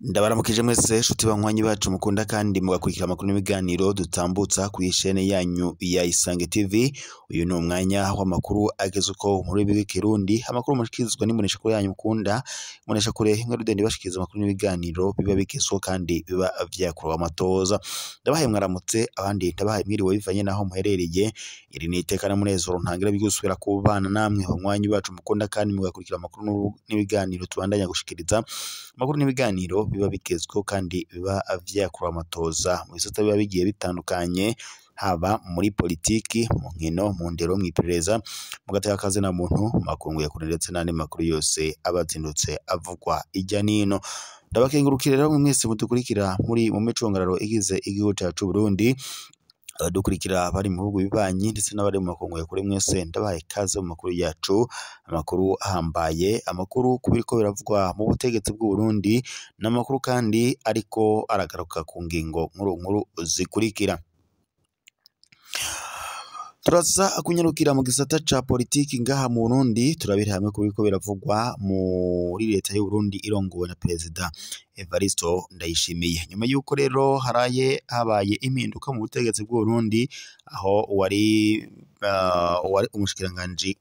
Ndabaramukije mwese nshuti banywanyi bacu mukunda kandi mugakurikira amakuru n'ibiganiro dutambutsa ku ishene yanyu ya Isange TV. Uyu ni umwanya w'amakuru ageze uko muri bw'ikirundi, amakuru mushikirizwa n'imboneshakure yanyu mukunda, imboneshakure imwe rudende bashikiriza amakuru n'ibiganiro biba bigezweho kandi biba vyakorewe amatoza. Ndabahaye mwaramutse, abandi ndabahaye mwiriwe bivanye naho muherereye. Iri ni iteka n'umunezero ntangira bigusubira kubana namwe banywanyi bacu mukunda kandi mugakurikira amakuru n'ibiganiro tubandanya gushikiriza. Amakuru n'ibiganiro biba bigezweho kandi biba vyakorewe amatoza mu bisata biba bigiye bitandukanye, haba muri politiki, mu nkino, mu ndero, mw'iperereza, mu gateka kazina muntu, mu makungu ya kure ndetse n'andi makuru yose aba azindutse avugwa irya nino. Ndabakengurukira rero mwese mudukurikira muri mu micungararo igize igihugu cacu Burundi, abadukurikira bari mu bihugu bibanyi ndetse n'abari mu makungu ya kure, mwese ndabahaye ikaze mu makuru yacu, amakuru ahambaye, amakuru ku biriko biravugwa mu butegetsi bw'u Burundi, n'amakuru kandi ariko aragaruka ku ngingo nkuru nkuru zikurikira. Turaza kunyarukira mu gisata ca politiki ngaha mu Burundi, turabira hamwe ku biriko biravugwa muri leta y'u Burundi irongowe na Perezida Evaristo Ndayishimiye. Nyuma y'uko rero haraye habaye impinduka mu butegetsi bw'u Burundi, aho uwari umushikiranganji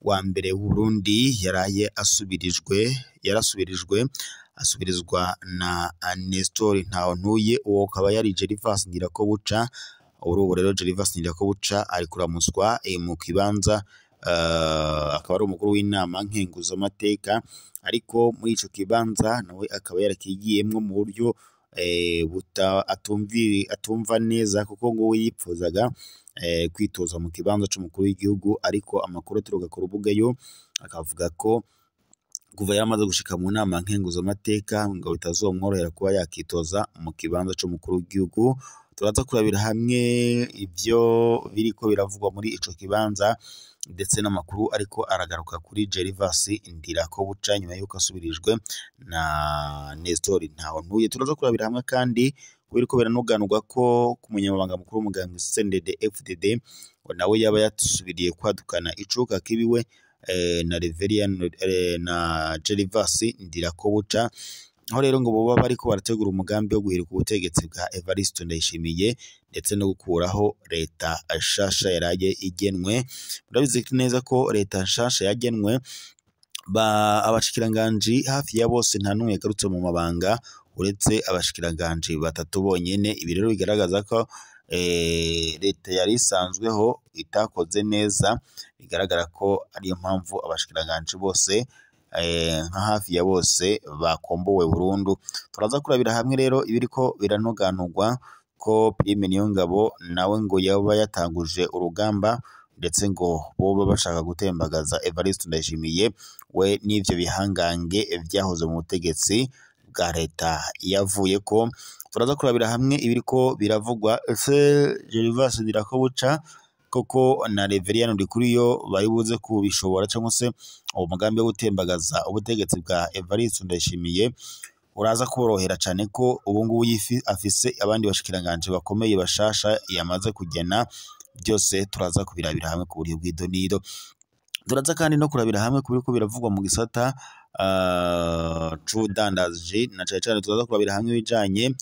wa mbere w'u Burundi yaraye asubirijwe, yarasubirijwe asubirizwa na Nestor Ntahontuye, uwo akaba yari Gervas Ndirakobuca. Ubu rero Gervas Ndirakobuca ari kuramutswa mu kibanza, akaba ari umukuru w'inama nkenguzamateka, ariko muri ico kibanza nawe akaba yarakigiyemwo mu buryo atumva neza, kuko ngo we yipfuzaga kwitoza mu kibanza c'umukuru w'igihugu, ariko amakuru aturuka ku rubuga yo akavuga ko kuva yaramaze gushika mu nama nkenguzamateka ngo bitazomworohera kuba yakitoza mu kibanza c'umukuru w'igihugu. Turaza kurabira hamwe ivyo biriko biravugwa muri ico kibanza ndetse n'amakuru ariko aragaruka kuri Gervas Ndirakobuca nyuma y'uko asubirijwe na Nestor Ntahontuye. Turaza kurabira hamwe kandi biriko biranuganurwa ko ku munyamabanga mukuru w'umugambwe CNDD FDD ngo nawe yaba yasubiriye kwadukana icuka kibiwe na Reverien na Gervas Ndirakobuca, aho rero ngo boba bariko barategura umugambi wo guhirika ubutegetsi bwa Evariste Ndayishimiye ndetse no gukuraho leta nshasha yaraye igenwe. Murabizi neza ko leta nshasha yagenwe abashikiranganji hafi ya bose nta n'umwe yagarutse mu mabanga uretse abashikiranganji batatu bonyene. Ibi rero bigaragaza ko leta yari isanzweho itakoze neza, bigaragara ko ariyo mpamvu abashikiranganji bose nka hafi ya bose bakombowe burundu. Turaza kurabira hamwe rero ibiriko biranoganurwa ko Prime Niyongabo nawe ngo yaba yatanguje urugamba, ndetse ngo boba bashaka gutembagaza Evariste Ndayishimiye we n'ivyo bihangange vyahoze mu butegetsi bwa leta yavuyeko. Turaza kurabira hamwe ibiriko biravugwa ese Gervas Ndirakobuca koko na Reverien Ndikuriyo bari buze kubishobora, cyangwa se uwo mugambi wo gutembagaza ubutegetsi bwa Evariste Ndayishimiye uraza kuborohera cyane ko ubu ngubu afise abandi bashikiranganje bakomeye bashasha yamaze kugena. Byose turaza kubirabira hamwe ku buryo bw'idonido. Turaza kandi no kurabira hamwe ku biriko biravugwa mu gisata c'ubudandaji, na cane cane turaza kurabira hamwe ibijanye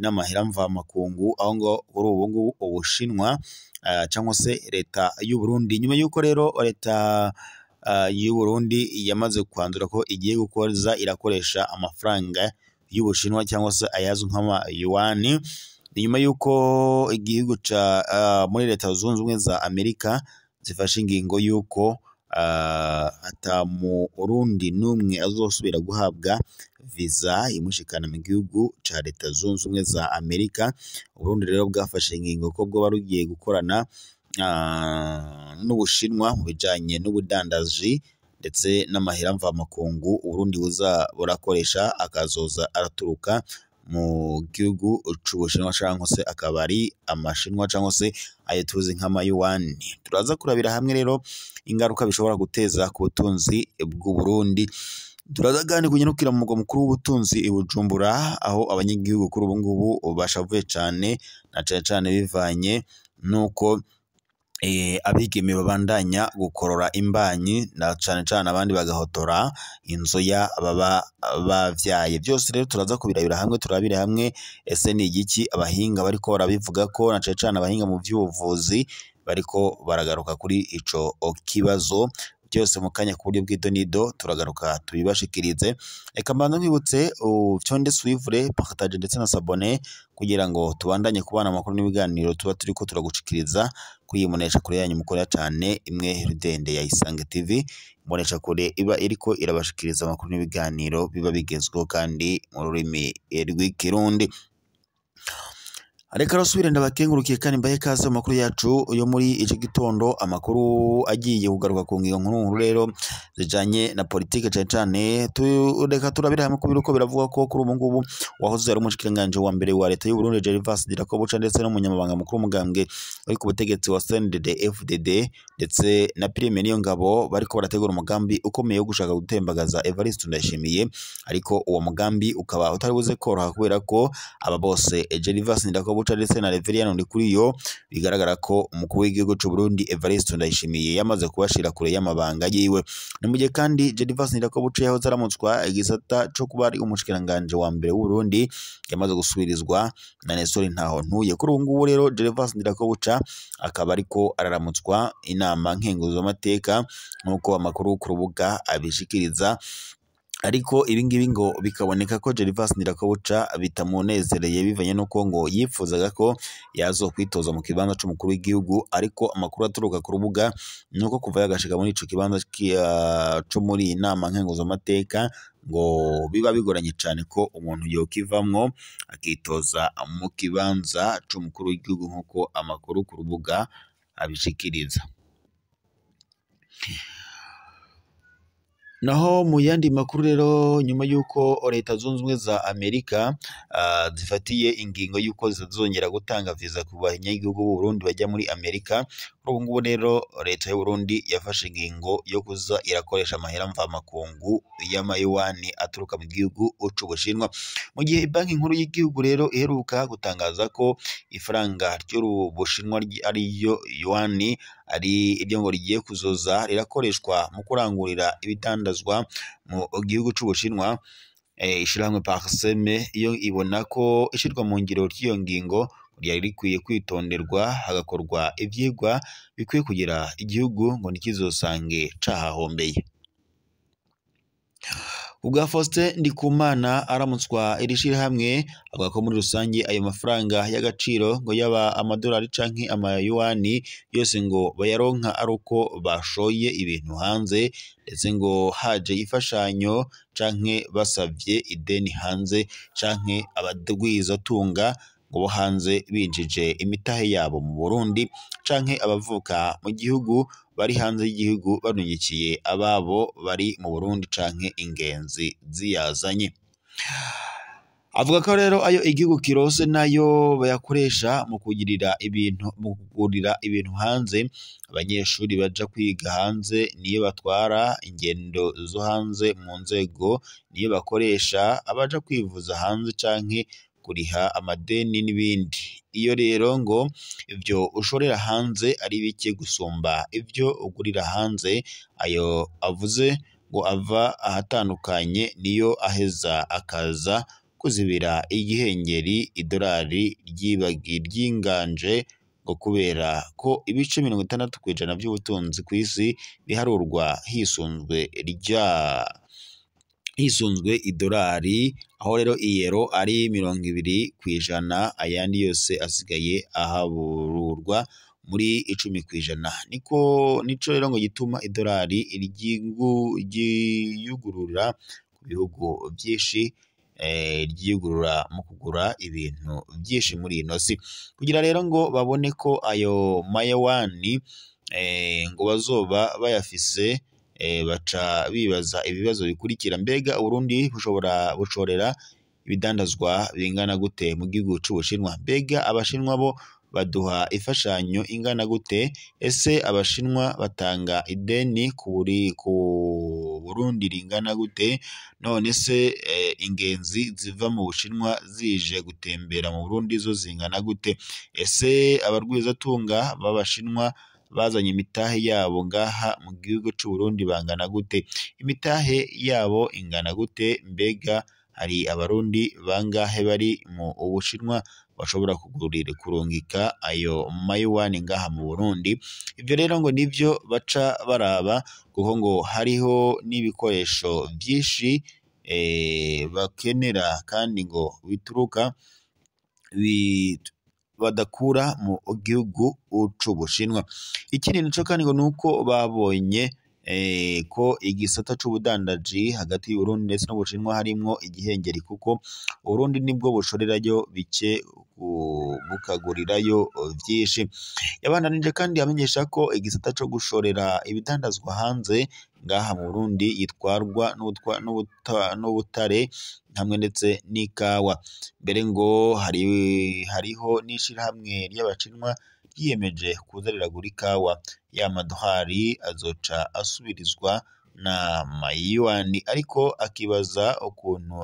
n'amahera mvamakungu, aho ngo kuri ubu ngubu Ubushinwa cyangwa se leta y'u Burundi, nyuma y'uko rero leta y'u Burundi yamaze kwanzura ko igiye gukoza irakoresha amafaranga y'Ubushinwa cyangwa se ayazwi nk'amayuwani, nyuma y'uko igihugu ca muri leta zunze ubumwe za Amerika zifashe ingingo y'uko ata Murundi n'umwe azosubira guhabwa visa imushikana mu gihugu ca leta zunze ubumwe za Amerika. Uburundi rero bwafashe ingingo ko bwoba rugiye gukorana n'Ubushinwa mu bijanye n'ubudandaji ndetse n'amahera mvamakungu Uburundi buza burakoresha akazoza araturuka mu gihugu c'Ubushinwa canke se akaba ari amashinwa canke se ayo tuzi nk'amayuwani. Turaza kurabira hamwe rero ingaruka bishobora guteza ku butunzi bw'u Burundi. Turaza kandi kunyarukira mu mugwa mukuru w'ubutunzi i Bujumbura, aho abanyagihugu kuri ubu ngubu bashavuye cane, na cane cane bivanye nuko Abigeme babandanya gukorora imbanyi na cane cane abandi bagahotora inzoya baba bavyaye. Byose rero turaza kubirabira hamwe, turabire hamwe ese ni igiki abahinga bariko barabivuga ko, na cane cane abahinga mu vy'ubuvuzi bariko baragaruka kuri ico kibazo. Byose mu kanya ku buryo bw'idonido turagaruka tubibashikirize. Reka mbanze nkwibutse ufyonde suivre, partage ndetse na s'abonner kugira ngo tubandanye kubana amakuru n'ibiganiro tuba turiko turagushikiriza kuri iyi mboneshakure yanyu mukora cane imwe rudende ya Isange TV, imboneshakure iba iriko irabashikiriza amakuru n'ibiganiro biba bigezweho kandi mu rurimi rw'ikirundi. Reka rusubire ndabakengurukiye kandi mbahe ikaze mu makuru yacu yo muri iki gitondo, amakuru agiye kugaruka ku ngingo nkuru nkuru rero zijanye na politike cane cane. Reka turabire hamwe kubiri uko biravugwa ko kuri ubu ngubu wahoze ari umushikiranganji wa mbere wa leta y'u Burundi Gervas Ndirakobuca ndetse n'umunyamabanga mukuru w'umugambwe uri ku butegetsi wa CNDD FDD ndetse na Prime Niyongabo bariko barategura umugambi ukomeye wo gushaka gutembagaza Evariste Ndayishimiye, ariko uwo mugambi ukaba utari buze koroha kubera ko aba bose Gervas Ndirakobuca ndetse na Reverien Ndikuriyo bigaragara ko umukuru w'igihugu c'u Burundi Evariste Ndayishimiye yamaze kubashira kure y'amabanga yiwe. Ni mu gihe kandi Gervas Ndirakobuca yahoze aramutswa igisata co kuba ari umushikiranganji wa mbere w'u Burundi yamaze gusubirizwa na Nestor Ntahontuye. Kuri ubu ngubu rero Gervas Ndirakobuca akaba ariko araramutswa inama nkenguzamateka nk'uko amakuru ku rubuga abishikiriza, ariko ibingibi ngo bikaboneka ko Gervas Ndirakobuca bitamunezereye bivanye n'uko ngo yifuzaga ko yazokwitoza mu kibanza c'umukuru w'igihugu, ariko amakuru aturuka ku rubuga nuko kuva yagashika muri ico kibanza co muri iyi nama nkenguzamateka ngo biba bigoranye cane ko umuntu yokivamwo akitoza mu kibanza c'umukuru w'igihugu nk'uko amakuru ku rubuga abishikiriza. Naho mu yandi makuru rero, nyuma y'uko Leta Zunze Ubumwe za Amerika zifatiye ingingo y'uko zitazongera gutanga viza ku banyagihugu b'u Burundi bajya muri Amerika, kuri ubu ngubu rero Leta y'u Burundi yafashe ingingo yo kuza irakoresha amahera mvamakungu y'amayuwani aturuka mu gihugu c'Ubushinwa. Mu gihe Banki Nkuru y'igihugu rero iheruka gutangaza ko ifaranga ry'Ubushinwa ariyo yuwani ari iryo ngo rigiye kuzoza rirakoreshwa mu kurangurira ibidandazwa mu gihugu c'Ubushinwa, ishirahamwe Parseme iyo ibona ko ishirwa mu ngiro ry'iyo ngingo ryari rikwiye kwitonderwa hagakorwa ivyigwa bikwiye kugira igihugu ngo ntikizosange cahahombeye. Ubwa Faustin Ndikumana aramutswa iri shirahamwe avuga ko muri rusange ayo mafaranga y'agaciro ngo yaba amadolari canke amayuwani yose ngo bayaronka ari uko bashoye ibintu hanze, ndetse ngo haje imfashanyo canke basavye ideni hanze canke abagwizatunga ngo bo hanze binjije imitahe yabo mu Burundi canke abavuka mu gihugu bari hanze y'igihugu barungikiye ababo bari mu Burundi canke ingenzi ziyazanye. Avuga ko rero ayo igihugu kirose nayo bayakoresha mu kugirira ibintu, mu kugurira ibintu hanze. Abanyeshuri baja kwiga hanze niyo batwara, ingendo zo hanze mu nzego niyo bakoresha, abaja kwivuza hanze canke kuriha amadeni n'ibindi. Iyo rero ngo ivyo ushorera hanze ari bike gusumba ivyo ugurira hanze, ayo avuze ngo ava ahatandukanye niyo aheza akaza kuzibira igihengeri idolari ryinganje, ngo kubera ko ibice 60% by'ubutunzi kw'isi biharurwa hisunzwe idolari, aho rero iyero ari 20%, ayandi yose asigaye ahabururwa muri 10%. Niko nico rero ngo gituma idolari ryiyugurura ku bihugu byinshi, ryiyugurura mu kugura ibintu byinshi muri ino si, kugira rero ngo babone ko ayo mayawani ngo bazoba bayafise. Baca bibaza ibibazo bikurikira: mbega Uburundi bushobora bushorera ibidandazwa bingana gute mu gihugu c'Ubushinwa? Mbega abashinwa bo baduha imfashanyo ingana gute? Ese abashinwa batanga ideni ku Burundi ringana gute? None se ingenzi ziva mu Bushinwa zije gutembera mu Burundi zo zingana gute? Ese abarwizatunga b'abashinwa bazanye imitahe yabo ngaha mu gihugu c'u Burundi bangana gute, imitahe yabo ingana gute, mbega hari abarundi bangahe bari mu Ubushinwa bashobora kugurira kurungika ayo mayuwani ngaha mu Burundi. Ivyo rero ngo nivyo baca baraba, kuko ngo hariho n'ibikoresho vyinshi bakenera kandi ngo bituruka badakura mu gihugu c'Ubushinwa. Ikindi naco kandi ngo nuko babonye ko igisata c'ubudandaji hagati y'Uburundi ndetse n'Ubushinwa harimwo igihengeri, kuko Uburundi nibwo bushorerayo bike bukagurirayo vyinshi. Yabandanije kandi amenyesha ko igisata co gushorera ibidandazwa hanze ngaha mu Burundi yitwarwa n'ubutare hamwe ndetse n'ikawa. Mbere ngo hariho n'ishirahamwe ry'Abashinwa ryiyemeje kuza riragura ikawa, ya madohari azoca asubirizwa na mayuwani, ariko akibaza ukuntu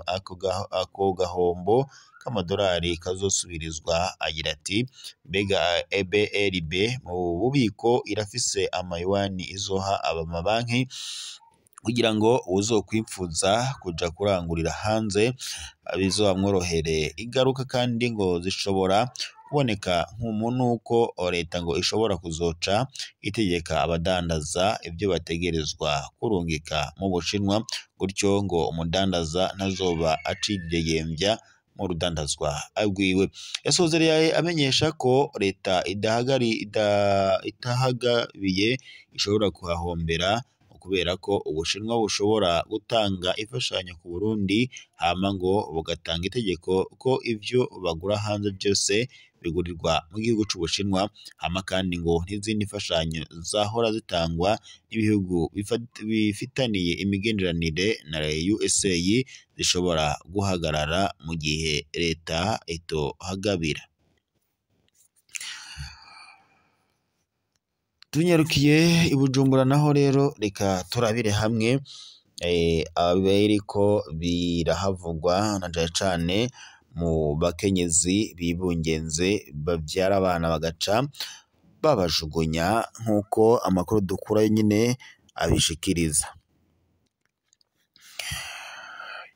ako gahombo k'amadolari kazosubirizwa. Agira ati mbega EBRB mu bubiko irafise amayuwani izoha abamabanki kugira ngo uwuzokwipfuza kuja kurangurira hanze bizomworohere. Ingaruka kandi ngo zishobora kuboneka nk'umunuko leta ngo ishobora kuzoca itegeka abadandaza ibyo bategerezwa kurungika mu Bushinwa, gutyo ngo umudandaza ntazoba acidegembya mu rudandazwa rwiwe. Yasozereye amenyesha ko leta itahagabiye ishobora kuhahombera, kubera ko Ubushinwa bushobora gutanga imfashanyo ku Burundi hama ngo bugatanga itegeko ko ivyo bagura hanze vyose bigurirwa mu gihugu c'Ubushinwa, hama kandi ngo n'izindi mfashanyo zahora zitangwa n'ibihugu bifitaniye imigenderanire na USA zishobora guhagarara mu gihe leta itohagabira. Tunyarukiye i Bujumbura naho rero reka turabire hamwe abiriko birahavugwa na cane cane mu bakenyezi bibungenze bavyara abana bagaca babajugunya, nk'uko amakuru dukurayo nyine abishikiriza.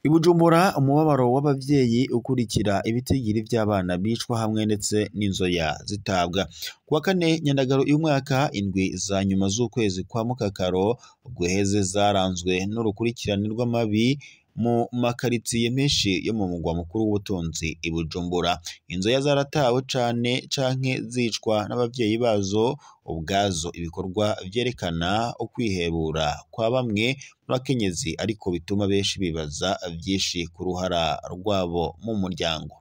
I Bujumbura umubabaro w'abavyeyi ukurikira ibitigiri vy'abana bicwa hamwe ndetse n'inzoya zitabwa. Kuwa kane Nyandagaro y'umwaka, indwi za nyuma z'ukwezi kwa Mukakaro guheze zaranzwe n'urukurikirane rw'amabi mu makaritsiye menshi yo mu mugwa mukuru w'ubutunzi i Bujumbura. Inzoya zaratawe cane canke zicwa n'abavyeyi bazo ubwazo, ibikorwa vyerekana ukwihebura kwa bamwe mu bakenyezi, ariko bituma benshi bibaza vyinshi ku ruhara rwabo mu muryango.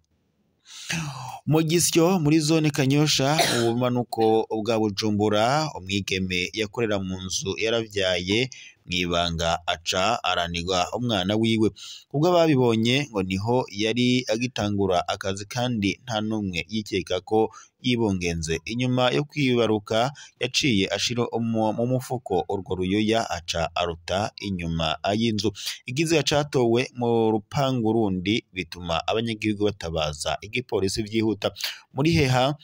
Mu Gisyo muri zone Kanyosha mu bumanuko bwa Bujumbura, umwigeme yakorera mu nzu yaravyaye mwibanga aca aranigwa umwana wiwe. Ubwo ababibonye ngo niho yari agitangura akazi kandi nta numwe yikeka ko yibungenze. Inyuma yo kwibaruka yaciye ashira mu mufuko urwo ruyoya aca aruta inyuma y'inzu. Igiziga catowe mu rupangu rundi bituma abanyagihugu batabaza igipolisi vyihuta. Muri Heha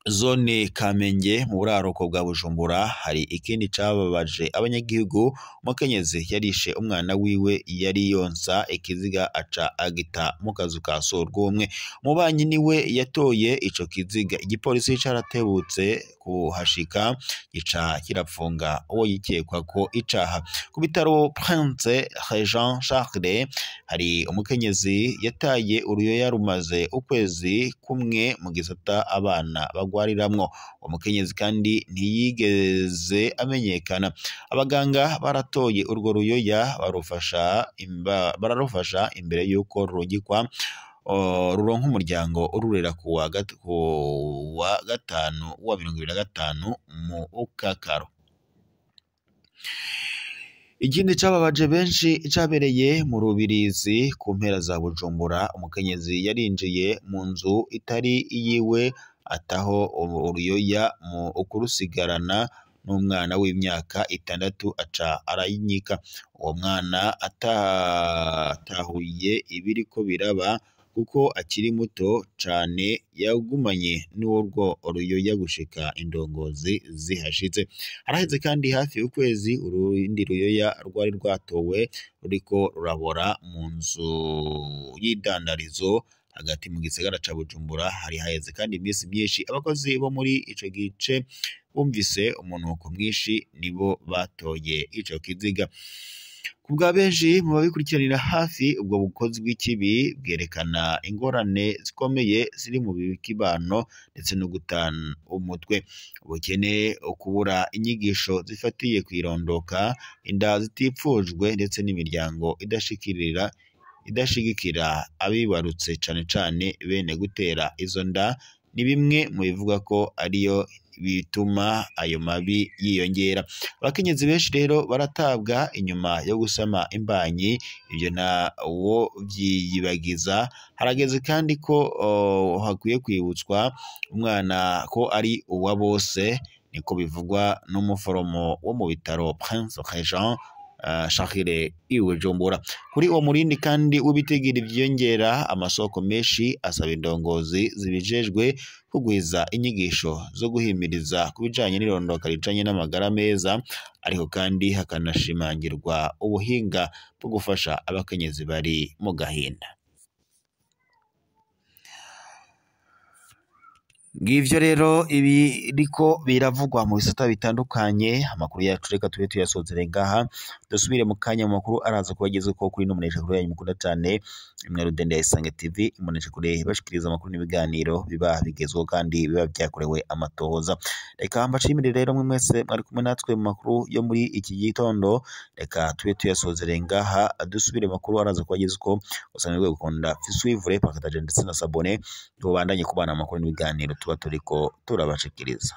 zone Kamenge mu buraruko bwa Bujumbura hari ikindi cababaje abanyagihugu. Umukenyezi yarishe umwana wiwe yari yonsa ikiziga aca agita mu kazu ka surwumwe. Umubanyi niwe yatoye ico kiziga, igipolisi caratebutse kuhashika gica kirapfunga uwo yikekwa ko icaha. Ku bitaro Prince Jean Charles hari umukenyezi yataye uruyoya rumaze ukwezi kumwe mu gisata abana bagwariramwo. Uwo mukenyezi kandi ntiyigeze amenyekana. Abaganga baratoye urwo ruyoya bararufasha imbere yuko rurungikwa ruronka umuryango ururera kuwa gatanu wa 2025 mu Ukakaro. Ikindi cababaje benshi cabereye mu Rubirizi ku mpera za Bujumbura. Umukenyezi yarinjiye mu nzu itari iyiwe ataho uruyoya mu ukurusigarana n'umwana w'imyaka 6 aca arayinyika. Uwo mwana atahuye ibiriko biraba kuko akiri muto cane yagumanye n'urwo ruyoya gushika indongozi zihashitse. Haraheze kandi hafi ukwezi urundi ruyoya rwari rwatowe ruriko rurabora mu nzu y'idandarizo hagati mu gisagara ca Bujumbura. Hari haheze kandi iminsi myinshi abakozi bo muri ico gice bumvise umunuko mwinshi, nibo batoye ico kiziga. Kubwa benshi mu babikurikiranira hafi, ubwo bukozi bw'ikibi bwerekana ingorane zikomeye ziri mu kibano ndetse no gutana umutwe, ubukene, ukubura inyigisho zifatiye kw'irondoka, inda zitifujwe ndetse n'imiryango idashigikira abibarutse cane cane bene gutera izo nda, ni bimwe mu bivuga ko ariyo bituma ayo mabi yiyongera. Abakenyezi benshi rero baratabwa inyuma yo gusama imbanyi, ivyo ntawo vyiyibagiza. Harageze kandi ko hakwiye kwibutswa umwana ko ari uwa bose, niko bivugwa n'umuforomo wo mu bitaro Prince Régent Charles i Bujumbura. Kuri uwo murindi kandi w'ibitigiri vyiyongera, amasoko menshi asaba indongozi zibijejwe kugwiza inyigisho zo guhimiriza ku bijanye n'irondoka rijanye n'amagara meza, ariko kandi hakanashimangirwa ubuhinga bwo gufasha abakenyezi bari mu gahinda. Ngivyo rero ibiriko biravugwa mu bisata bitandukanye. Amakuru yacu reka tube tuyasozere ngaha, dusubire mu kanya mu makuru araza kubageza ko kuri no munesha kure yanyu mukunda cane, imwe rudende ya Isange TV, imunesha kure bashikiriza amakuru n'ibiganiro biba bigezweho kandi biba vyakorewe amatohoza. Reka mbashimire rero mwe mwese mwari kumwe natwe mu makuru yo muri iki gitondo. Reka tube tuyasozere ngaha, dusubire mu makuru araza kubageza ko usanzwe gukunda suivre, partage ndetse na s'abonner, tubandanye kubana amakuru n'ibiganiro tuba turiko turabashikiriza.